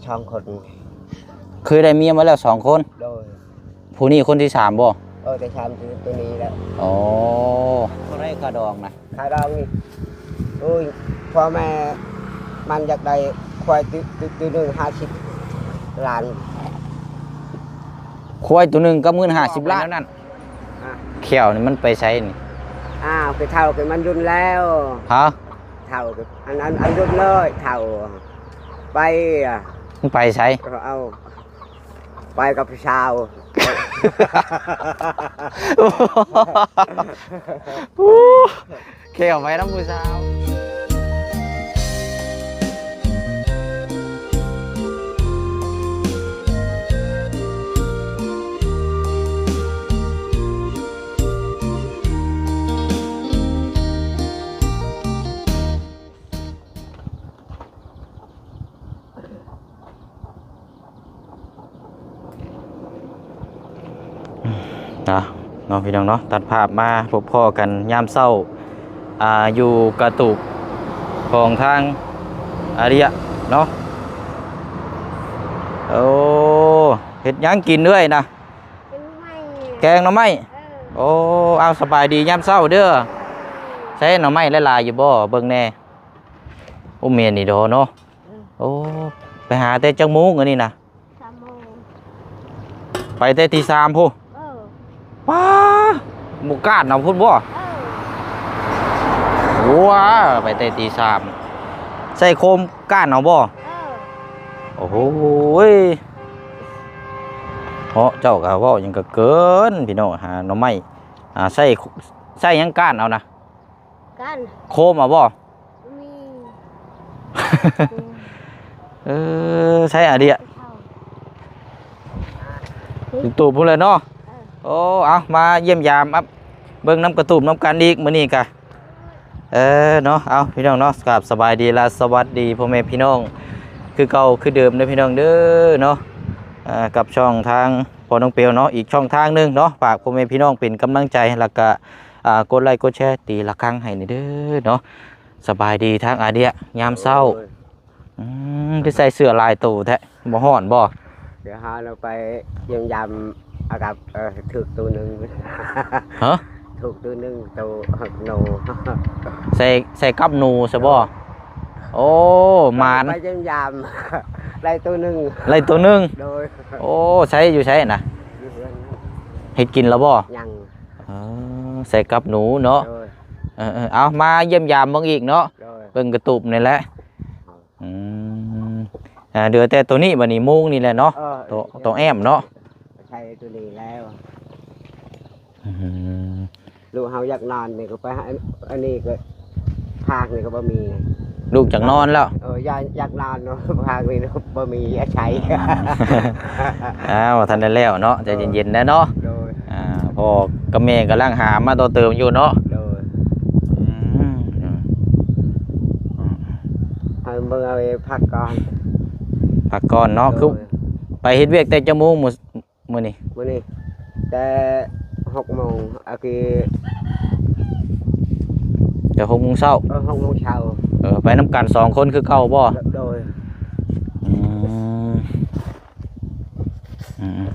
ສອງຄົນ. ເຄີຍໄດ້ເມຍມາແລ້ວສອງຄົນ? ໂດຍ. ຜູ້ນີ້ຄົນທີສາມບໍ່? ເອີ ແຕ່ສາມ ຕົວນີ້ແຫຼະ. ອໍ ເທົ່າໃດຄ່າດອງນະ? ຄ່າດອງນີ້ ໂອ້ຍ ພໍ່ແມ່ມັນຢາກໄດ້ຄວາຍ ຕົວ ຕົວ ຕົວໜຶ່ງຫ້າສິບລ້ານ. ຄວາຍຕົວໜຶ່ງກັບເງິນຫ້າສິບລ້ານນັ້ນ. ອ່າ ແຂ້ວນີ້ມັນໄປໃສນີ້? ອ້າວ ໄປເຖົ້າກັນມັນດຸນແລ້ວ. ຮະ? ເຖົ້າກັນ ອັນ ອັນ ອັນດຸນເລີຍ ເຖົ້າ ໄປ ມັນໄປໃສ? ເອົາ ໄປກັບຜູ້ສາວ. ແຂ້ວໄປນຳຜູ້ສາວ. ນະ ເນາະ ພີ່ນ້ອງເນາະ ຕັດພາບມາພົບພໍ້ກັນຍາມເຊົ້າ ອ່າ ຢູ່ກະຕູບຂອງທາງອາເລຍເນາະ. ໂອ້ ເຮັດຫຍັງກິນເອື້ອຍນະ? ແກງໜໍ່ໄມ້. ແກງໜໍ່ໄມ້? ເອີ. ໂອ້ ເອົາ ສະບາຍດີຍາມເຊົ້າເດີ. ເອີ. ໃຊ້ໜໍ່ໄມ້ຫຼາຍໆຢູ່ບໍ່? ເບິ່ງແດ່. ໂອ້ ແມ່ນອີ່ດໍເນາະ. ເອີ. ໂອ້ ໄປຫາແຕ່ຈັກໂມງອັນນີ້ນະ? ສາມໂມງ. ໄປແຕ່ຕີສາມພຸ້ນ? ເອີ. ປ້າ ບໍ່ກ້ານເອົາພຸ້ນບໍ່? ເອີ. ວ້າ ໄປແຕ່ຕີສາມ ໃສ່ໂຄມກ້ານເອົາບໍ່? ເອີ. ໂອ້ໂຫຍ ເນາະ ເຈົ້າກໍເວົ້າຫຍັງກໍເກີນ ພີ່ນ້ອງ. ຫາໜໍ່ໄມ້ ອ່າ ໃຊ້ ໃຊ້ຫຍັງກ້ານເອົານະ? ກ້ານ ໂຄມເອົາບໍ່? ມີ. ເອີ ໃຊ້ອາເດຍ ເອົາ ຢູ່ຕູບພຸ້ນແຫຼະເນາະ. ເອີ. ໂອ້ ເອົາ ມາຢ້ຽມຢາມ ເບິ່ງນຳກະຕູບນຳກັນອີກມື້ນີ້ກະ. ເອີເນາະ ເອົາ ພີ່ນ້ອງເນາະ ກາບສະບາຍດີ ແລະ ສະຫວັດດີພໍ່ແມ່ພີ່ນ້ອງຄືເກົ່າຄືເດີມເດີພີ່ນ້ອງເດີເນາະ. ເອີ ກັບຊ່ອງທາງພໍ່ນ້ອງເປວເນາະ ອີກຊ່ອງທາງໜຶ່ງເນາະ ຝາກພໍ່ແມ່ພີ່ນ້ອງເປັນກຳລັງໃຈ ແລ້ວກະ ອ່າ ກົດໄລກົດແຊ ຕີລະຄັງໃຫ້ແດ່ເດີເນາະ. ສະບາຍດີທາງອາເດຍ ຍາມເຊົ້າ. ໂອ້ຍ ອືມ ຄືໃສ່ເສື້ອຫຼາຍໂຕແທ້ ບໍ່ຮ້ອນບໍ່? ດຽວຫາເຮົາໄປຢ້ຽມຢາມອາກັບ ເອີ ຖືກໂຕໜຶ່ງ. ຮະ? ຖືກໂຕໜຶ່ງ ໂຕໂນ ໃສ່ ໃສ່ກັບໜູຊະບໍ່? ໂອ້ ໝານ ໄປຢ້ຽມຢາມ ໄດ້ໂຕໜຶ່ງ ໄດ້ໂຕໜຶ່ງ. ໂດຍ. ໂອ້ ໃສ່ຢູ່ໃສນະ? ຢູ່ເຮືອນ. ເຮັດກິນແລ້ວບໍ່? ຍັງ. ເອີ ໃສ່ກັບໜູເນາະ. ໂດຍ. ເອີໆ ເອົາ ມາຢ້ຽມຢາມເບິ່ງອີກເນາະ. ໂດຍ. ເບິ່ງກະຕູບນີ້ແຫຼະ. ອືມ ອ່າ ເຫຼືອແຕ່ໂຕນີ້ ບາດນີ້ມຸ້ງນີ້ແຫຼະເນາະ. ເອີ ໂຕ ໂຕແອ້ມເນາະ ໃສ່ໂຕນີ້ແລ້ວ. ອືມ ລູກເຮົາຢາກນອນນີ້ກໍໄປຫາ ອັນນີ້ກໍ ພາກນີ້ກໍບໍ່ມີ. ລູກຢາກນອນແລ້ວ. ເອີ ຢາກ ຢາກນອນເນາະ ພາກນີ້ບໍ່ມີອາໄສ. ອ້າວ ບໍ່ທັນໄດ້ແລ້ວເນາະ ໃຈເຢັນໆແດ່ເນາະ. ໂດຍ. ອ່າ ພໍ່ກັບແມ່ກຳລັງຫາມາຕໍ່ເຕີມຢູ່ເນາະ. ໂດຍ. ອືມ ໃຫ້ເບິ່ງເອົາເອງ ພັກກ່ອນ ພັກກ່ອນເນາະ. ໂດຍ. ຄືໄປເຮັດວຽກແຕ່ຈັກໂມງມື້ ມື້ນີ້? ມື້ນີ້ແຕ່ຫົກໂມງ ອາ ຄື ແຕ່ຫົກໂມງເຊົ້າ. ເອີ ຫົກໂມງເຊົ້າ. ເອີ ໄປນຳກັນສອງຄົນຄືເກົ່າບໍ່? ໂດຍ. ອືມ ອືມ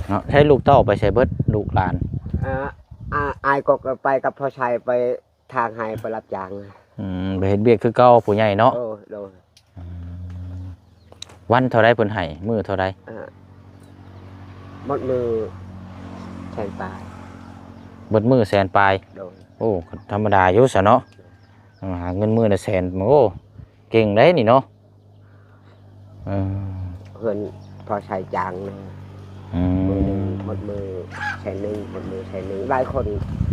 ເນາະ ໃຊ້ລູກເຕົ້າໄປໃສເບິດ ລູກຫຼານ? ອ່າ ອາ ອ້າຍກໍໄປກັບພໍ່ໄຊ ໄປຖາງໄຮ່ ໄປຮັບຈ້າງ. ອືມ ໄປເຮັດວຽກຄືເກົ່າ ຜູ້ໃຫຍ່ເນາະ. ໂດຍ. ອືມ ວັນເທົ່າໃດເພິ່ນໃຫ້ ມື້ເທົ່າໃດ? ອ່າ ໝົດມື້ແສນປາຍ. ໝົດມື້ແສນປາຍ. ໂດຍ. ໂອ້ ທຳມະດາຢູ່ຊະເນາະ. ຫາເງິນມື້ລະແສນ ໂອ້ ເກັ່ງເດ້ນີ້ເນາະ. ເອີ ເພິ່ນພໍໃຊ້ຈ້າງເນາະ. ອືມ ມື້ໜຶ່ງໝົດມື້ແສນໜຶ່ງ ໝົດມື້ແສນໜຶ່ງ ຫຼາຍຄົນ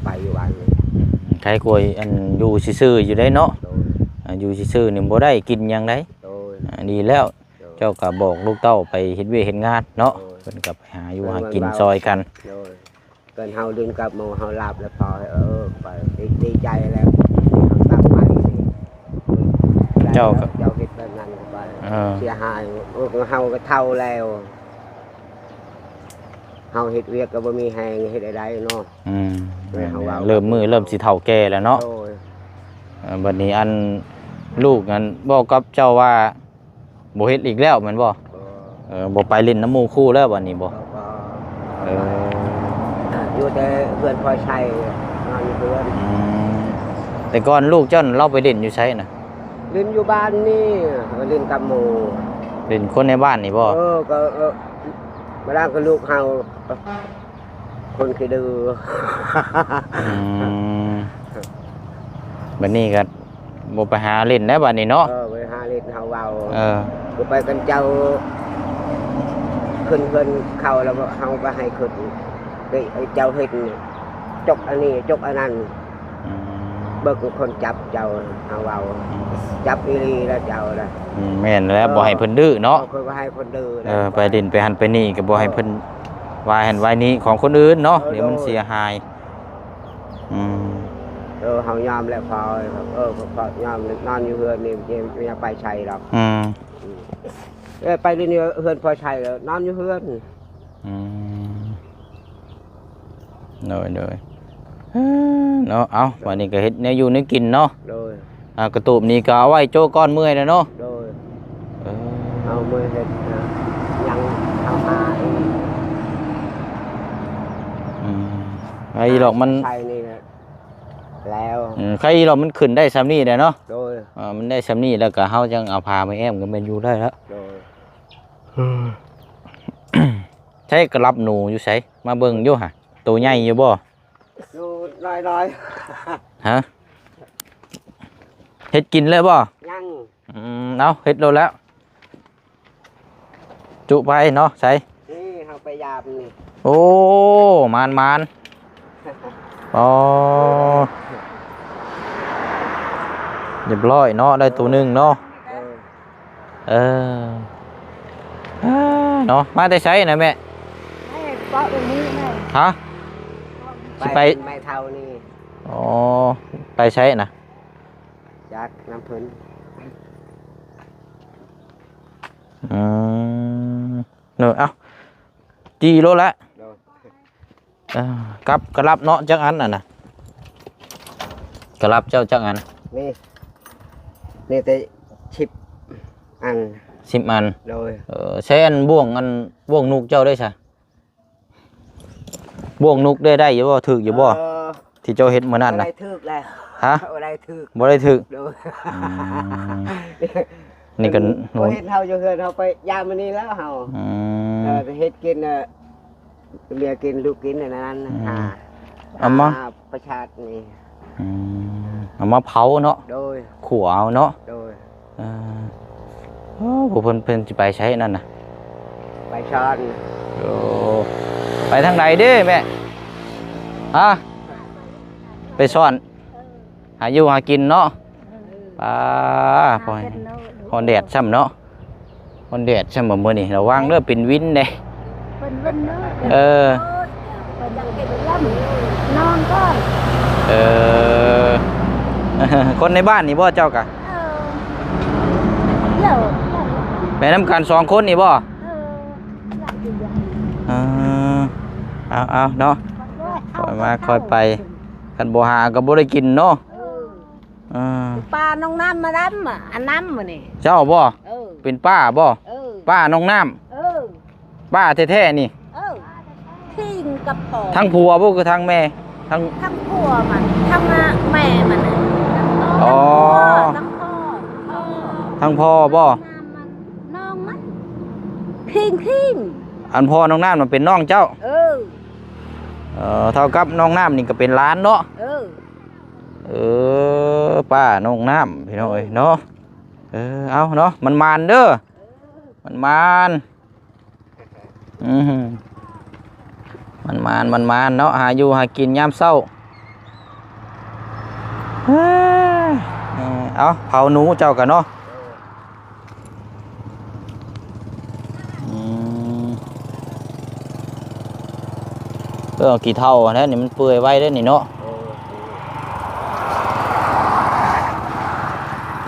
ໄປຢູ່ບ້ານນີ້. ອືມ ໃຄກວ່າ ອັນ ຢູ່ຊື່ໆຢູ່ໄດ໋ເນາະ. ໂດຍ. ອ່າ ຢູ່ຊື່ໆນີ້ບໍ່ໄດ້ກິນຫຍັງໄດ໋. ໂດຍ. ອ່າ ດີແລ້ວ. ໂດຍ. ເຈົ້າກໍບອກລູກເຕົ້າໄປເຮັດວຽກເຮັດງານເນາະ. ໂດຍ. ເພິ່ນກໍໄປຫາຢູ່ຫາກິນຊ່ອຍກັນ. ໂດຍ. ເກີນເຮົາດື່ມກັບໝູ່ເຮົາຫຼັບແລ້ວພໍ ເອີ ຂ້ອຍດີ ດີໃຈແລ້ວ ເຮົາຕັ້ງໃໝ່ນີ້ ເຈົ້າກໍ ເຈົ້າເຮັດແບບນັ້ນກໍໄປ ເອີ ເສຍຫາຍ. ໂອ້ ເຮົາກໍເຖົ້າແລ້ວ ເຮົາເຮັດວຽກກໍບໍ່ມີແຮງເຮັດໄດ້ເນາະ. ອືມ ແມ່ນ ເລີ່ມມື້ເລີ່ມຊິເຖົ້າແກ່ແລ້ວເນາະ. ໂດຍ. ເອີ ບັດນີ້ ອັນ ລູກນັ້ນເວົ້າກັບເຈົ້າວ່າ ບໍ່ເຮັດອີກແລ້ວແມ່ນບໍ່? ບໍ່ ເອີ ບໍ່ໄປຫຼິ້ນນຳໝູ່ຄູ່ແລ້ວບັດນີ້ບໍ່? ບໍ່ ບໍ່ ເອີ ຢູ່ແຕ່ເຮືອນພໍ່ໄຊ ນອນຢູ່ເຮືອນ. ອືມ ແຕ່ກ່ອນລູກເຈົ້ານັ້ນລາວໄປຫຼິ້ນຢູ່ໃສນະ? ຫຼິ້ນຢູ່ບ້ານນີ້ ຫຼິ້ນກັບໝູ່. ຫຼິ້ນຄົນໃນບ້ານນີ້ບໍ່? ເອີ ກໍ ເອີ ມາລາງກັບລູກເຮົາ ຄົນຂີ້ດື້. ອືມ ບັດນີ້ກໍບໍ່ໄປຫາຫຼິ້ນແລ້ວບັດນີ້ເນາະ. ເອີ ໄປຫາຫຼິ້ນ ເຮົາເວົ້າ ເອີ ບໍ່ໄປກັນເຈົ້າ ຂຶ້ນເຮືອນເຂົາແລ້ວ ເຮົາກໍໃຫ້ຂຶ້ນ ເຈົ້າເຮັດຈົກອັນນີ້ຈົກອັນນັ້ນ. ອືມ ເບິ່ງຄົນຈັບເຈົ້າ ເຮົາເວົ້າ ອືມ ຈັບອີ່ຫຼີລະເຈົ້າລະ. ອືມ ແມ່ນແລ້ວ ເອີ ບໍ່ໃຫ້ເພິ່ນດື້ເນາະ. ເອີ ບໍ່ໃຫ້ເພິ່ນດື້ ເອີ ໄປຫຼິ້ນໄປຫັ້ນໄປນີ້ກໍບໍ່ໃຫ້ເພິ່ນ ເອີ ວ່າຫັ້ນວ່ານີ້ຂອງຄົນອື່ນເນາະ. ເອີ ດຽວມັນ ໂດຍ ເສຍຫາຍ. ອືມ ເອີ ເຮົາຍອມແລ້ວພໍ່ ເອີ ພໍ່ຍອມ ນອນຢູ່ເຮືອນນີ້ ບໍ່ຢາກໄປໃສດອກ. ອືມ ເອີ ໄປຢູ່ນີ້ເຮືອນພໍ່ໄຊ ນອນຢູ່ເຮືອນ. ອືມ ໂດຍ ໂດຍ ເອີ ເນາະ. ເອົ້າ ບັດນີ້ກໍເຮັດແນວຢູ່ແນວກິນເນາະ. ໂດຍ ອ່າ ກະຕູບນີ້ກໍເອົາໄວ້ໂຈະກ່ອນເມື່ອຍແລ້ວເນາະ. ໂດຍ ເອີ ເອົາເມື່ອຍເຮັດນະ ຍັງເອົາຫາອີກ. ອືມ ໄອ້ດອກມັນ ໃສ່ນີ້ແຫຼະແລ້ວ. ອືມ ໄຂ່ດອກມັນຂຶ້ນໄດ້ຊ່ຳນີ້ແຫຼະເນາະ. ໂດຍ ເອີ ມັນໄດ້ຊ່ຳນີ້ແລ້ວກໍເຮົາຈັ່ງເອົາຜ້າມາແອ້ມກໍແມ່ນຢູ່ໄດ້ແລ້ວ. ໂດຍ ໃຊ້ກະລັບໜູຢູ່ໃສ? ມາເບິ່ງຢູ່ຫະ ໂຕໃຫຍ່ຢູ່ບໍ່? ຢູ່ນ້ອຍໆ. ຮະ ເຮັດກິນແລ້ວບໍ່? ຍັງ. ອືມ ເອົາ ເຮັດໂລດແລ້ວ ຈຸໄປເນາະ. ໃສ ນີ້ເຮົາໄປຢາມນີ້. ໂອ້ ມານໆ. ອໍ ຮຽບຮ້ອຍເນາະ ໄດ້ໂຕໜຶ່ງເນາະ. ເອີ ເອີ ເອີ ເນາະ. ມາແຕ່ໃສນະແມ່? ແມ່ເກາະຕົງນີ້ແມ່. ຮະ ຊິໄປ ໄປແມ່ເຖົ້ານີ້. ອໍ ໄປໃສນະ? ຈັກນຳເພິ່ນ. ອືມ ເນາະ ເອົ້າ ຈີ່ໂລດລະ. ໂດຍ ເອີ ກັບກະລັບເນາະ ຈັກອັນຫັ້ນນະ? ກະລັບເຈົ້າຈັກອັນ? ນີ້ ນີ້ແຕ່ສິບອັນ. ສິບອັນ. ໂດຍ ເອີ ໃຊ້ອັນບ່ວງ ອັນບ່ວງນຸກເຈົ້າໄດ້ຊະ? ບ່ວງນຸກໄດ້ ໄດ້ຢູ່ບໍ່? ຖືກຢູ່ບໍ່? ເອີ ທີ່ເຈົ້າເຮັດມື້ນັ້ນນະ? ບໍ່ໄດ້ຖືກແລ້ວ. ຮະ? ບໍ່ໄດ້ຖືກ. ບໍ່ໄດ້ຖືກ. ໂດຍ ອືມ ນີ້ກໍ ອັນ ບໍ່ເຫັນເຮົາຢູ່ເຮືອນ ເຮົາໄປຢາມມື້ນີ້ແລ້ວເຮົາ. ອືມ ເອີ ເຮັດກິນ ເອີ ເມຍກິນ ລູກກິນ ອັນນັ້ນ. ອືມ ຫາ ເອົາມາ ຫາປະຊາດນີ້. ອືມ ເອົາມາເຜົາເນາະ. ໂດຍ ຂົ້ວເອົາເນາະ. ໂດຍ ເອີ ໂອ້ ຜູ້ເພິ່ນ ເພິ່ນຊິໄປໃສນັ້ນນະ? ໄປຊ່ອນ. ໂອ້ ໄປທາງໃດເດ້ແມ່? ຮະ ໄປຊ່ອນ ຫາຢູ່ຫາກິນເນາະ. ເອີ ປາ ຫາກິນເນາະ. ຮ້ອນແດດຊ້ຳເນາະ ຮ້ອນແດດຊ້ຳມື້ນີ້. ລະວັງເດີ ເປັນວິນເດ້. ເປັນວິນເດີ. ເອີ ເພິ່ນຢາກກິນລຳ ນອນກ່ອນ. ເອີ ຄົນໃນບ້ານນີ້ບໍ່ເຈົ້າກະ? ເອີ ໄປນຳກັນສອງຄົນນີ້ບໍ່? ເອີ ເອົາໆ ເນາະ ຄ່ອຍມາຄ່ອຍໄປ. ຄັນບໍ່ຫາກໍບໍ່ໄດ້ກິນເນາະ. ເອີ ເອີ ປ້ານ້ອງນ້ຳມາດຳ ອັນນ້ຳມື້ນີ້. ເຈົ້າບໍ່? ເອີ ເປັນປ້າບໍ່? ເອີ ປ້ານ້ອງນ້ຳ. ເອີ ປ້າແທ້ໆນີ້. ເອີ ພິງກັບພໍ່. ທັງຜົວບໍ່ ຄືທັງແມ່? ທັງ ທັງຜົວມັນ ທັງແມ່ມັນ. ອໍ ທັງພໍ່ ທັງພໍ່ ທັງພໍ່ບໍ່? ນ້ອງມັນ ພິງ ພິງ. ອັນພໍ່ນ້ອງນ້ຳມັນເປັນນ້ອງເຈົ້າ? ເອີ ເອີ ເທົ່າກັບນ້ອງນ້ຳນີ້ກໍເປັນຫຼານເນາະ. ເອີ ເອີ ປ້ານ້ອງນ້ຳ ພີ່ນ້ອງເອີຍເນາະ. ເອີ ເອົາເນາະ ມັນໝານເດີ ມັນໝານ. ອືມ ມັນໝານ ມັນໝານເນາະ ຫາຢູ່ຫາກິນຍາມເຊົ້າ. ເອີ ເອົາ ເຜົາໜູເຈົ້າກະເນາະ. ອືມ ເອີ ເອົາຂີ້ເຖົ້າຫັ້ນແຫຼະ ນີ້ມັນເປື່ອຍໄວເດ້ນີ້ເນາະ. ເອີ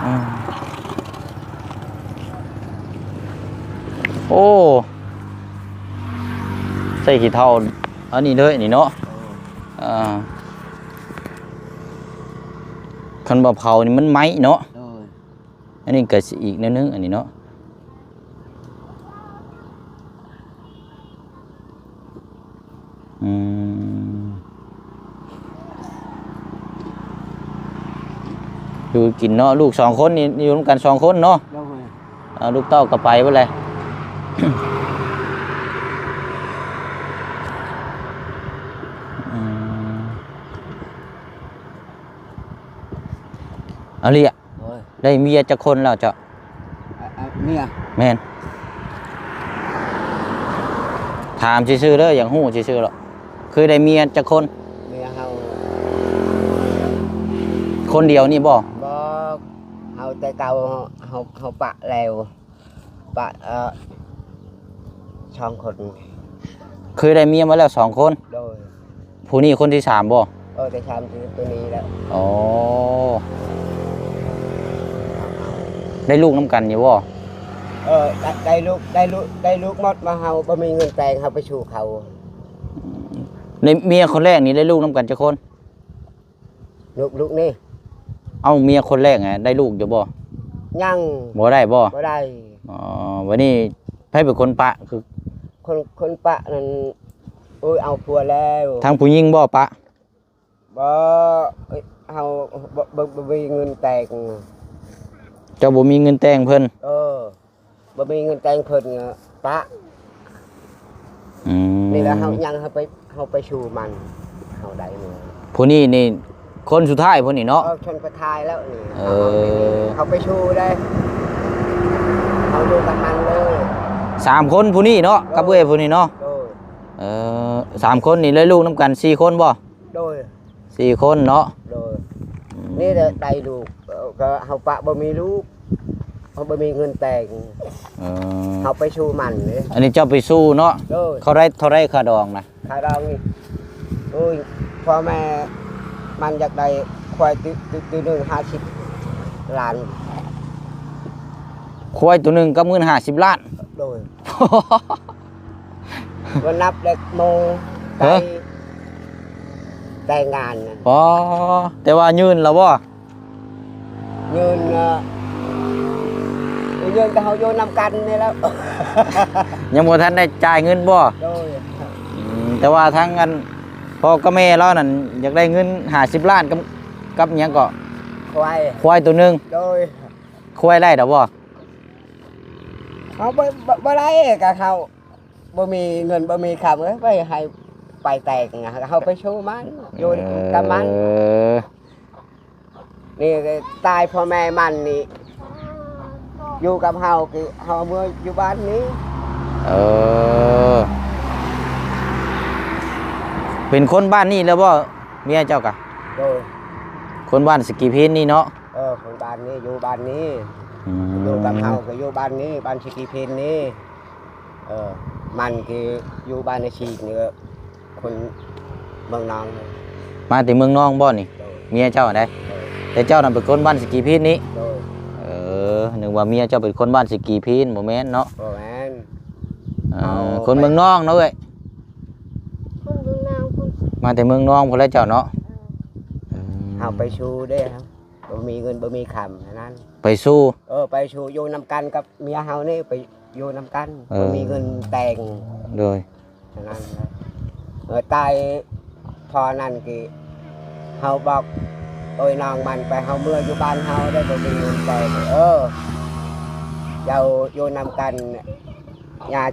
ອືມ ໂອ້ ໃສ່ຂີ້ເຖົ້າອັນນີ້ເລີຍນີ້ເນາະ. ເອີ ອ່າ ຄັນວ່າເຜົານີ້ມັນໄໝ້ເນາະ. ໂດຍ ອັນນີ້ກໍຊິອີກແນວໜຶ່ງ ອັນນີ້ເນາະ. ຢູ່ກິນເນາະ ລູກສອງຄົນນີ້ ຢູ່ນຳກັນສອງຄົນເນາະ. ໂດຍ. ເອົາ ລູກເຕົ້າກໍໄປເບິດແລ້ວ. ອືມ ອາເລຍ. ໂດຍ. ໄດ້ເມຍຈັກຄົນແລ້ວເຈົ້າ? ອາ ອາ ເມຍ? ແມ່ນ. ຖາມຊື່ໆເດີ ຢາກຮູ້ຊື່ໆດອກ. ເຄີຍໄດ້ເມຍຈັກຄົນ? ເມຍເຮົາ ຄົນດຽວນີ້ບໍ່? ບໍ່. ເຮົາແຕ່ເກົ່າເຮົາ ເຮົາປະແລ້ວ ປະ ເອີ ສອງຄົນ. ເຄີຍໄດ້ເມຍມາແລ້ວສອງຄົນ? ໂດຍ. ຜູ້ນີ້ຄົນທີສາມບໍ່? ເອີ ທີສາມຄືໂຕນີ້ແຫຼະ. ອໍ ໄດ້ລູກນຳກັນຢູ່ບໍ່? ເອີ ໄດ້ ໄດ້ລູກ ໄດ້ລູກ ໄດ້ລູກໝົດ ມາເຮົາບໍ່ມີເງິນແຕ່ງ ເຮົາໄປສູ່ເຂົາ. ໃນເມຍຄົນແລກນີ້ໄດ້ລູກນຳກັນຈັກຄົນ? ລູກ ລູກນີ້. ເອົ້າ ເມຍຄົນແລກນະ ໄດ້ລູກຢູ່ບໍ່? ຍັງ. ບໍ່ໄດ້ບໍ່? ບໍ່ໄດ້. ອໍ ບັດນີ້ໃຜເປັນຄົນປະ? ຄື ຄົນ ຄົນປະນັ້ນ ໂອ້ຍ ເອົາຜົວແລ້ວ. ທາງຜູ້ຍິງບໍ່ປະ? ບໍ່ ເອີຍ ເຮົາບໍ່ ບໍ່ ບໍ່ມີເງິນແຕ່ງ. ເຈົ້າບໍ່ມີເງິນແຕ່ງເພິ່ນ? ເອີ. ບໍ່ມີເງິນແຕ່ງເພິ່ນກໍປະ. ອືມ ນີ້ແຫຼະ ເຮົາຍັງ ເຮົາໄປ ເຮົາໄປສູ່ມັນ ເຮົາໄດ້ເມຍ. ຜູ້ນີ້ນີ້ຄົນສຸດທ້າຍຜູ້ນີ້ເນາະ? ເອີ ຄົນສຸດທ້າຍແລ້ວນີ້. ເອີ ເຮົາໄປສູ່ໄດ້ ເຮົາຢູ່ກັບມັນເລີຍ. ສາມຄົນຜູ້ນີ້ເນາະ ໂດຍ ກັບເອື້ອຍຜູ້ນີ້ເນາະ? ໂດຍ. ເອີ ສາມຄົນນີ້ໄດ້ລູກນຳກັນສີ່ຄົນບໍ່? ໂດຍ. ສີ່ຄົນເນາະ? ໂດຍ. ອືມ ນີ້ແຫຼະໄດ້ລູກ ເອີ ກໍເຮົາປະບໍ່ມີລູກ ເຮົາບໍ່ມີເງິນແຕ່ງ. ເອີ ເຮົາໄປສູ່ມັນເດ້. ອັນນີ້ເຈົ້າໄປສູ່ເນາະ? ໂດຍ. ເທົ່າໃດ ເທົ່າໃດຄ່າດອງນະ? ຄ່າດອງນີ້ ໂອ້ຍ ພໍ່ແມ່ມັນຢາກໄດ້ຄວາຍ ໂຕ ໂຕ ໂຕໜຶ່ງຫ້າສິບລ້ານ. ຄວາຍໂຕໜຶ່ງກັບເງິນຫ້າສິບລ້ານ? ໂດຍ. ບໍ່ນັບເດັກໂມ ຮະ? ໄປແຕ່ງງານນະ. ອໍ ແຕ່ວ່າຍື່ນແລ້ວບໍ່? ຍື່ນ ເອີ ຍື່ນກໍເຮົາຢູ່ນຳກັນນີ້ແຫຼະ. ຍັງບໍ່ທັນໄດ້ຈ່າຍເງິນບໍ່? ໂດຍ. ອືມ ແຕ່ວ່າທາງອັນພໍ່ກັບແມ່ລາວນັ້ນ ຢາກໄດ້ເງິນຫ້າສິບລ້ານກັບ ກັບຫຍັງເກາະ? ຄວາຍ ຄວາຍໂຕໜຶ່ງ. ໂດຍ. ຄວາຍໄດ້ດອກບໍ່? ເຮົາບໍ່ ບໍ່ ບໍ່ໄດ້ ກໍເຮົາ ບໍ່ມີເງິນບໍ່ມີຄຳ ເອີຍ ໄປໃຫ້ ໄປແຕ່ງ ເຮົາໄປສູ່ມັນ ຢູ່ ເອີ ກັບມັນ. ນີ້ຕາຍພໍ່ແມ່ມັນນີ້ ຢູ່ກັບເຮົາ ຄືເຮົາເມືອຢູ່ບ້ານນີ້. ເອີ ເປັນຄົນບ້ານນີ້ແລ້ວບໍ່ ເມຍເຈົ້າກະ? ໂດຍ. ຄົນບ້ານສະກີພີນນີ້ເນາະ? ເອີ ຄົນບ້ານນີ້ ຢູ່ບ້ານນີ້. ອືມ ຢູ່ກັບເຮົາກໍຢູ່ບ້ານນີ້ ບ້ານສະກີພີນນີ້. ເອີ ມັນຄືຢູ່ບ້ານນາຊີກນີ້ ຄົນເມືອງນອງ. ມາແຕ່ເມືອງນອງບໍ່ນີ້? ໂດຍ. ເມຍເຈົ້າໃດ? ໂດຍ. ແຕ່ເຈົ້ານະເປັນຄົນບ້ານສະກີພີນນີ້? ໂດຍ. ເອີ ນຶກວ່າເມຍເຈົ້າເປັນຄົນບ້ານສະກີພີນ ບໍ່ແມ່ນເນາະ? ບໍ່ແມ່ນ. ເອີ ເຮົາ ຄົນເມືອງນອງເນາະເອື້ອຍ? ຄົນເມືອງນອງພຸ້ນ. ມາແຕ່ເມືອງນອງພຸ້ນແຫຼະເຈົ້າເນາະ? ເອີ ເອີ ເຮົາໄປສູ່ເດ້ ບໍ່ມີເງິນບໍ່ມີຄຳ ນັ້ນ. ໄປສູ່? ເອີ ໄປສູ່ ຢູ່ນຳກັນກັບເມຍເຮົານີ້ ໄປຢູ່ນຳກັນ. ເອີ ບໍ່ມີເງິນແຕ່ງ. ໂດຍ. ນັ້ນ. ເອີ ຕາຍພໍນັ້ນກີ້ ເຮົາບອກໂອ້ຍນ້ອງມັນໄປ ເຮົາເມືອຢູ່ບ້ານເຮົາໄດ້ ບໍ່ມີເງິນແຕ່ງ. ເອີ ເຈົ້າຢູ່ນຳກັນ ຢ່າ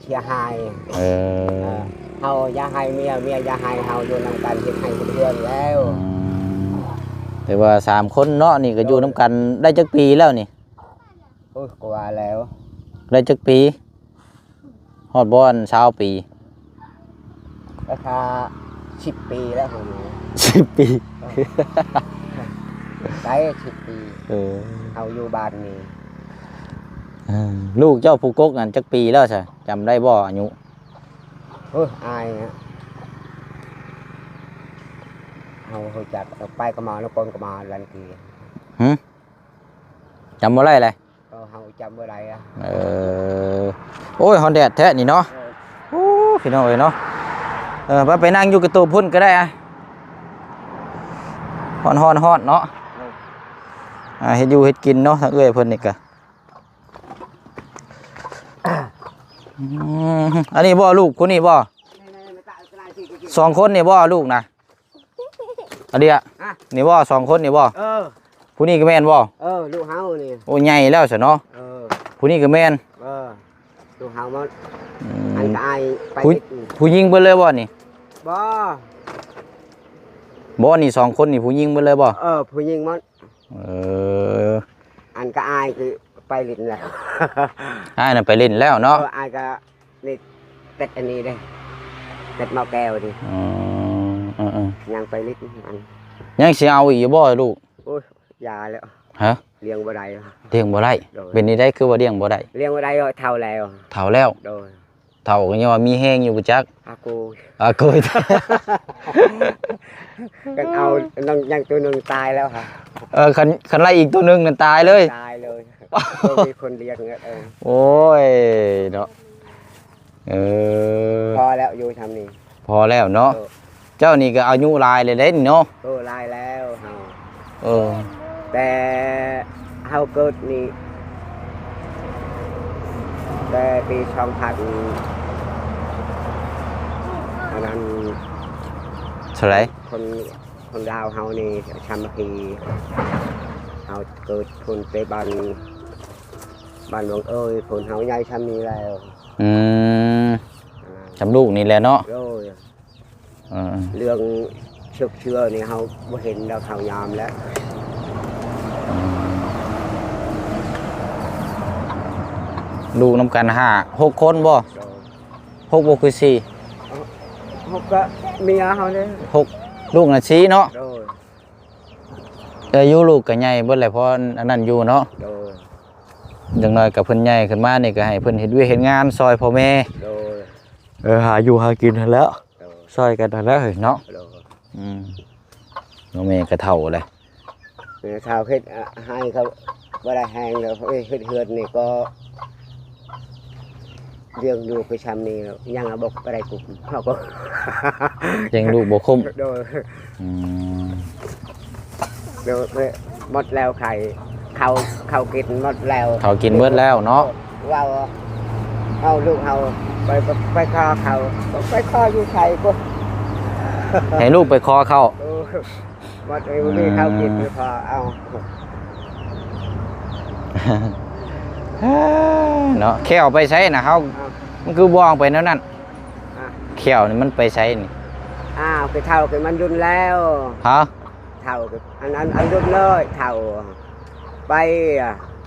ເສຍຫາຍ. ເອີ ເອີ ເຮົາຢ່າໃຫ້ເມຍ ເມຍຢ່າໃຫ້ ເຮົາຢູ່ນຳກັນ ເຮັດໃຫ້ເຮັດເຮືອນແລ້ວ. ອືມ ແຕ່ວ່າສາມຄົນເນາະ ນີ້ກໍຢູ່ນຳກັນໄດ້ຈັກປີແລ້ວນີ້? ໂອ້ຍ ກວ່າແລ້ວ. ໄດ້ຈັກປີ? ຮອດບໍ່ອັນຊາວປີ? ລາຄາສິບປີແລ້ວເຮົາຢູ່. ສິບປີ? ເອີ ໄດ້ສິບປີ. ເອີ ເຮົາຢູ່ບ້ານນີ້. ເອີ ລູກເຈົ້າຜູ້ກົກນັ້ນຈັກປີແລ້ວຊະ? ຈຳໄດ້ບໍ່ອາຍຸ? ໂອ້ຍ ອາຍນະ ເຮົາຮູ້ຈັກ ໄປກໍມານຳຄົນກໍມາລັນທີ. ຫື? ຈຳບໍ່ໄດ້ເລີຍ. ເອີ ເຮົາຈຳບໍ່ໄດ້ອະ. ເອີ ໂອ້ຍ ຮ້ອນແດດແທ້ນີ້ເນາະ. ເອີ ໂອ້ ພີ່ນ້ອງເອີຍເນາະ. ເອີ ໄປ ໄປນັ່ງຢູ່ກະຕູບພຸ້ນກໍໄດ້ອະ. ຮ້ອນ ຮ້ອນ ຮ້ອນເນາະ. ເອີ ອ່າ ເຮັດຢູ່ເຮັດກິນເນາະ ທາງເອື້ອຍເພິ່ນນີ້ກະ. ອືມ ອັນນີ້ບໍ່ ລູກຄົນນີ້ບໍ່? ສອງຄົນນີ້ບໍ່ ລູກນະ? ອາເດຍ ອະ ນີ້ບໍ່ ສອງຄົນນີ້ບໍ່? ເອີ ຜູ້ນີ້ກໍແມ່ນບໍ່? ເອີ ລູກເຮົານີ້. ໂອ້ ໃຫຍ່ແລ້ວຊະເນາະ. ເອີ ຜູ້ນີ້ກໍແມ່ນ. ເອີ ລູກເຮົາໝົດ. ອືມ ອັນກໍອ້າຍໄປ ຜູ້ ເຮັດ ຜູ້ຍິງເບິດເລີຍບໍ່ນີ້? ບໍ່ ບໍ່ ນີ້ສອງຄົນນີ້ຜູ້ຍິງເບິດເລີຍບໍ່? ເອີ ຜູ້ຍິງໝົດ. ເອີ ອັນກໍອ້າຍຄືໄປຫຼິ້ນແລ້ວ. ອ້າຍນະໄປຫຼິ້ນແລ້ວເນາະ. ເອີ ອ້າຍກໍ ນີ້ເຕັດອັນນີ້ເດ້ ເຕັດໝໍ້ແກ້ວນີ້. ອໍ ເອີໆ ຍັງໄປຫຼິ້ນອັນ ຍັງຊິເອົາອີກຢູ່ບໍ່ລູກ? ໂອ້ຍ ຢ່າແລ້ວ. ຮະ? ລ້ຽງບໍ່ໄດ້. ລ້ຽງບໍ່ໄດ້? ໂດຍ. ເປັນແນວໃດຄືວ່າລ້ຽງບໍ່ໄດ້? ລ້ຽງບໍ່ໄດ້ ເຖົ້າແລ້ວ. ເຖົ້າແລ້ວ? ໂດຍ. ເຖົ້າກໍຍັງວ່າມີແຮງຢູ່ບໍ່ຈັກ. ອາໂກຍ ອາໂກຍ. ຄັນເອົາ ຍັງ ຍັງໂຕໜຶ່ງຕາຍແລ້ວຫະ. ເອີ ຄັນ ຄັນໄລ່ອີກໂຕໜຶ່ງນັ້ນຕາຍເລີຍ. ຕາຍເລີຍ. ບໍ່ມີຄົນລ້ຽງ. ເອີ ໂອ້ຍເນາະ. ເອີ ພໍແລ້ວ ຢູ່ຊ່ຳນີ້ ພໍແລ້ວເນາະ. ເອີ ເຈົ້ານີ້ກໍອາຍຸຫຼາຍແລ້ວເດ້ນີ້ເນາະ. ເອີ ຫຼາຍແລ້ວເຮົາ. ເອີ ແຕ່ເຮົາເກີດນີ້ ແຕ່ປີສອງພັນ ອັນນັ້ນ ເທົ່າໃດ? ຄົນ ຄົນລາວເຮົານີ້ສາມັກຄີ ເຮົາເກີດພຸ້ນແຕ່ບ້ານ ບ້ານວັງເອີຍພຸ້ນ ເຮົາໃຫຍ່ຊ່ຳນີ້ແລ້ວ. ອືມ ຊ່ຳລູກນີ້ແຫຼະເນາະ. ໂດຍ. ເອີ ເລື່ອງເຊື່ອ ເຊື່ອນີ້ເຮົາບໍ່ເຫັນດອກ ເຮົາຍອມແລ້ວ. ອືມ ລູກນຳກັນຫ້າ ຫົກຄົນບໍ່? ໂດຍ. ຫົກບໍ່ຄືສີ່? ຫົກກໍເມຍເຮົາເດ້. ຫົກ ລູກນະສີ່ເນາະ. ໂດຍ. ອາຍຸລູກກໍໃຫຍ່ເບິດແລ້ວ ພໍອັນນັ້ນຢູ່ເນາະ. ໂດຍ. ຢ່າງໜ້ອຍກໍເພິ່ນໃຫຍ່ຂຶ້ນມານີ້ ກໍໃຫ້ເພິ່ນເຮັດວຽກເຮັດງານຊ່ອຍພໍ່ແມ່. ໂດຍ. ເອີ ຫາຢູ່ຫາກິນຫັ້ນແຫຼະ. ໂດຍ. ຊ່ອຍກັນຫັ້ນແຫຼະເຮີ້ຍເນາະ. ໂດຍ. ອືມ ນ້ອງແມ່ກໍເຖົ້າແລ້ວ. ເອີ ເຖົ້າເຮັດ ອະ ໃຫ້ເຂົາບໍ່ໄດ້ແຮງແລ້ວ. ເອີ ເຮັດເຮືອນນີ້ກໍລ້ຽງລູກໄປຊ່ຳນີ້ແລ້ວ ຍັງບໍ່ໄດ້ກຸ້ມ ເຮົາກໍ ລ້ຽງລູກບໍ່ຄຸ້ມ. ໂດຍ. ອືມ ໂດຍ. ໝົດແລ້ວໄຂ່ ເຂົ້າ ເຂົ້າກິນໝົດແລ້ວ ເຂົ້າກິນໝົດແລ້ວເນາະ. ເວົ້າ ເອົາລູກເຮົາໄປ ໄປຂໍເຂົ້າ ໄປຂໍຢູ່ໃສພຸ້ນ ໃຫ້ລູກໄປຂໍເຂົ້າ. ເອີ ໝົດເລີຍ ບໍ່ມີເຂົ້າກິນ ເອີ ພໍເອົາ ເນາະ. ແຂ້ວໄປໃສນະເຮົາ? ເອົ້າ ມັນຄືບໍ່ອອກໄປແນວນັ້ນ? ອ່າ ແຂ້ວນີ້ມັນໄປໃສນີ້? ອ້າວ ໄປເຖົ້າ ໄປມັນດຸນແລ້ວ. ຮະ? ເຖົ້າ ອັນ ອັນ ອັນດຸນເລີຍ ເຖົ້າ ໄປ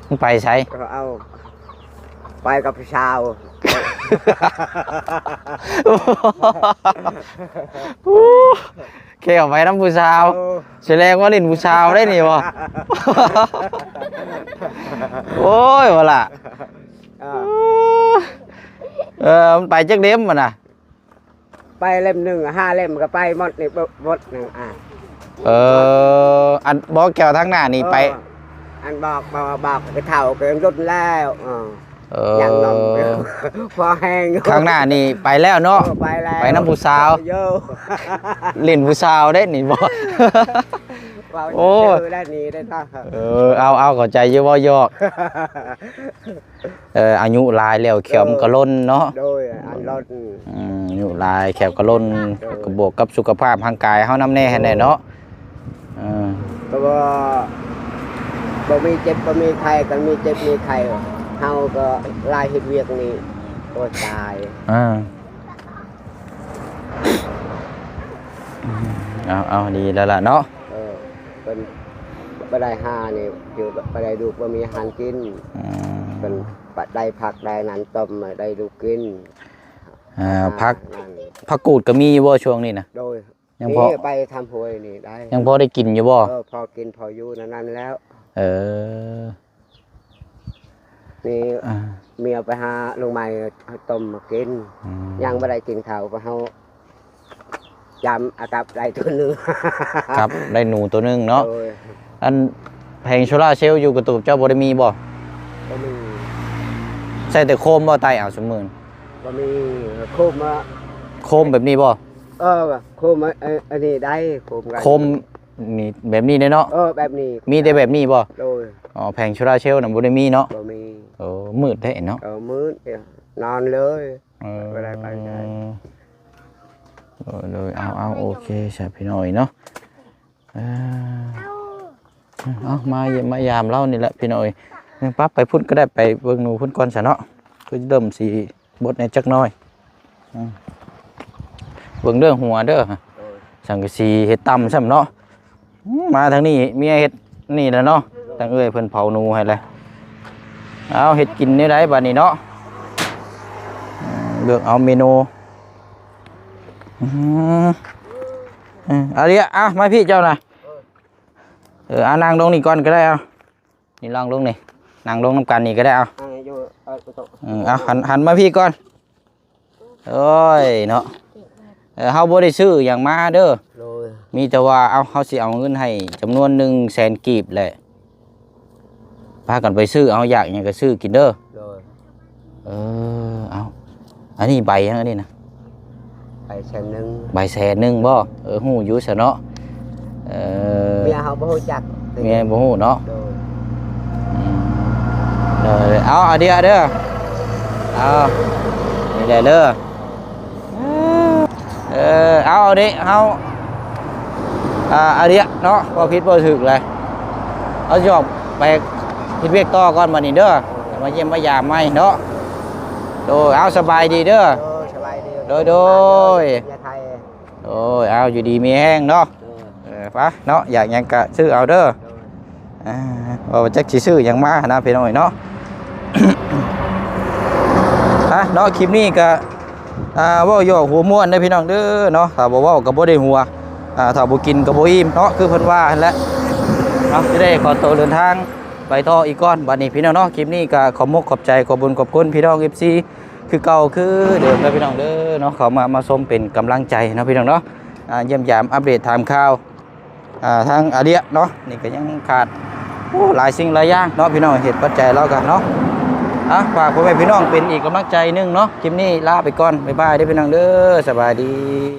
ມັນໄປໃສ? ເອົາ ໄປກັບຜູ້ສາວ. ແຂ້ວໄປນຳຜູ້ສາວ. ເອີ ສະແດງວ່າຫຼິ້ນຜູ້ສາວໄດ້ນີ້ບໍ່? ໂອ້ຍ ວ່າລະ. ອ່າ ເອີ ມັນໄປຈັກເຫຼັ້ມຫັ້ນນະ? ໄປເຫຼັ້ມໜຶ່ງ ຫ້າເຫຼັ້ມກໍໄປໝົດນີ້ ໝົດນີ້. ອ່າ ເອີ ອັນບໍ່ແກ້ວທາງໜ້ານີ້ໄປ ເອີ ອັນບອກ ບອກ ບອກໄປເຖົ້າກໍລຸ້ນແລ້ວ. ເອີ ເອີ ຍັງໜຸ່ມ ພໍແຮງ. ທາງໜ້ານີ້ໄປແລ້ວເນາະ. ເອີ ໄປແລ້ວ ໄປນຳຜູ້ສາວ. ໂອ້ ຫຼິ້ນຜູ້ສາວເດ້ນີ້ບໍ່? ໂອ້ ໄດ້ນີ້ໄດ້. ເອີ ເອົາ ເອົາ ເຂົ້າໃຈຢູ່ ເວົ້າຢອກ. ເອີ ອາຍຸຫຼາຍແລ້ວ ແຂ້ວມັນກໍຫຼົ່ນເນາະ. ໂດຍ ອັນຫຼົ່ນ. ອືມ ອາຍຸຫຼາຍ ແຂ້ວກໍຫຼົ່ນ. ໂດຍ. ກໍບວກກັບສຸຂະພາບຮ່າງກາຍເຮົານຳແດ່ຫັ້ນແຫຼະເນາະ. ເອີ ກໍບໍ່ ບໍ່ມີເຈັບບໍ່ມີໄຂ້ ຄັນມີເຈັບມີໄຂ້ ເຮົາກໍລາຍເຮັດວຽກນີ້ ໂອ້ຍ ຕາຍ. ອ່າ ເອົາ ເອົາ ດີແລ້ວລະເນາະ. ເອີ ເພິ່ນບໍ່ໄດ້ຫານີ້ ຄືບໍ່ໄດ້ລູກບໍ່ມີອາຫານກິນ. ອືມ ເພິ່ນໄດ້ຜັກໄດ້ນັ້ນຕົ້ມໃຫ້ໄດ້ລູກກິນ. ອ່າ ຜັກ ຜັກກູດກໍມີຢູ່ບໍ່ຊ່ວງນີ້ນະ? ໂດຍ. ຍັງພໍ ນີ້ໄປທຳຫ້ວຍນີ້ໄດ້ ຍັງພໍໄດ້ກິນຢູ່ບໍ່? ເອີ ພໍກິນພໍຢູ່ນັ້ນແລ້ວ. ເອີ ນີ້ ອ່າ ເມຍໄປຫາລົງໄມ້ຕົ້ມມາກິນ. ອືມ ຍັງບໍ່ໄດ້ກິນເຂົ້າ ເພາະເຮົາ ຈຳ ອາ ກັບໄດ້ໂຕໜຶ່ງ ກັບໄດ້ໜູໂຕໜຶ່ງເນາະ. ໂດຍ. ອັນແຜງໂຊລາເຊວຢູ່ກະຕູບເຈົ້າບໍ່ໄດ້ມີບໍ່? ບໍ່ມີ. ໃຊ້ແຕ່ໂຄມບໍ່ ໄຕ້ເອົາຊຸມື້? ບໍ່ມີ. ໂຄມ ໂຄມແບບນີ້ບໍ່? ເອີ ໂຄມ ອັນ ອັນນີ້ໄດ້ ໂຄມກັນ ໂຄມນີ້ແບບນີ້ເດ້ເນາະ. ເອີ ແບບນີ້ ມີແຕ່ແບບນີ້ບໍ່? ໂດຍ. ອໍ ແຜງໂຊລາເຊວນະບໍ່ໄດ້ມີເນາະ. ບໍ່ມີ. ເອີ ມືດແທ້ເນາະ. ເອີ ມືດ ນອນເລີຍ. ເອີ ບໍ່ໄດ້ໄປໃສ. ເອີ ໂດຍ ເອົາ ເອົາ ໂອເຄຊະພີ່ນ້ອງເນາະ. ເອີ ເອົາ ມາຢ້ຽມມາຢາມລາວນີ້ແຫຼະພີ່ນ້ອງເອີຍ. ເອີ ໄປ ໄປພຸ້ນກໍໄດ້ ໄປເບິ່ງໜູພຸ້ນກ່ອນຊະເນາະ ຄືເລີ່ມຊິບົດແດ່ຈັກໜ້ອຍ. ອືມ ເບິ່ງເດີຫົວເດີ ໂດຍ ສັງກະສີເຮັດຕ່ຳຊ້ຳເນາະ. ອືມ ມາທາງນີ້ເມຍເຮັດນີ້ແຫຼະເນາະ ທາງເອື້ອຍເພິ່ນເຜົາໜູໃຫ້ແລ້ວ. ເອົາ ເຮັດກິນແນວໃດບາດນີ້ເນາະ? ເອີ ເລືອກເອົາເມນູ. ອືມ ເອີ ອາເດຍ ອ່ະ ມາພີ້ເຈົ້ານະ. ເອີ ອ່າ ນັ່ງລົງນີ້ກ່ອນກໍໄດ້ ເອົາ ນີ້ລອງລົງນີ້ ນັ່ງລົງນຳກັນນີ້ກໍໄດ້ ເອົາ ອ່າ ຢູ່ ເອີ ເອົາ ຫັນ ຫັນມາພີ້ກ່ອນ. ໂອ້ຍເນາະ ເອີ ເຮົາບໍ່ໄດ້ຊື້ຫຍັງມາເດີ ໂດຍ ມີແຕ່ວ່າ ເອົາ ເຮົາຊິເອົາເງິນໃຫ້ຈຳນວນໜຶ່ງແສນກີບແຫຼະ ພາກັນໄປຊື້ເອົາ ຢາກຫຍັງກໍຊື້ກິນເດີ ໂດຍ. ເອີ ເອົາ ອັນນີ້ໃບຫຍັງອັນນີ້ນະ? ໃບແສນໜຶ່ງ ໃບແສນໜຶ່ງບໍ? ເອີ ຮູ້ຢູ່ຊະເນາະ. ເອີ ເມຍເຮົາບໍ່ຮູ້ຈັກ ເມຍບໍ່ຮູ້ເນາະ ໂດຍ. ອືມ ເອີ ເອົາ ອາເດຍເດີ ເອົາ ນີ້ແຫຼະເດີ. ເອີ ເອົາ ເອົາເດ ເຮົາ ອ່າ ອາເດຍເນາະ ເວົ້າຜິດເວົ້າຖືກແຫຼະ ເຮົາຊິອອກໄປເຮັດວຽກຕໍ່ກ່ອນບັດນີ້ເດີ ມາຢ້ຽມມາຢາມໃໝ່ເນາະ. ໂດຍ ເອົາ ສະບາຍດີເດີ ໂດຍ ສະບາຍດີ ໂດຍ ໂດຍ ໂດຍ ເອົາ ຢູ່ດີມີແຮງເນາະ. ເອີ ໄປເນາະ ຢາກຫຍັງກະຊື້ເອົາເດີ ໂດຍ. ອ່າ ວ່າຈັກຊິຊື້ຫຍັງມານະພີ່ນ້ອງເນາະ. ອ່ະເນາະ ຄລິບນີ້ກະ ອ່າ ເວົ້າຢອກຫົວມ່ວນເດີພີ່ນ້ອງເດີເນາະ ຖ້າບໍ່ເວົ້າກໍບໍ່ໄດ້ຫົວ ອ່າ ຖ້າບໍ່ກິນກໍບໍ່ອີ່ມເນາະ ຄືເພິ່ນວ່າຫັ້ນແຫຼະເນາະ. ຊິໄດ້ຂໍໂຕເດີນທາງໄປຕໍ່ອີກກ່ອນບັດນີ້ພີ່ນ້ອງເນາະ. ຄລິບນີ້ກໍຂອບມຸກຂອບໃຈ ຂອບບຸນຂອບຄຸນພີ່ນ້ອງ ເອັຟຊີ ຄືເກົ່າຄືເດີມເດີພີ່ນ້ອງເດີເນາະ ເຂົ້າມາ ມາຊົມເປັນກຳລັງໃຈເນາະພີ່ນ້ອງເນາະ. ອ່າ ຢ້ຽມຢາມອັບເດດຖາມຂ່າວ ອ່າ ທາງອາເດຍເນາະ ນີ້ກໍຍັງຂາດ ໂອ້ ຫຼາຍສິ່ງຫຼາຍຢ່າງເນາະພີ່ນ້ອງ ເຫດປັດໄຈລາວກັນເນາະ. ອ່ະ ຝາກພໍ່ແມ່ພີ່ນ້ອງເປັນອີກກຳລັງໃຈໜຶ່ງເນາະ. ຄລິບນີ້ລາໄປກ່ອນ ບາຍບາຍເດີພີ່ນ້ອງເດີ ສະບາຍດີ.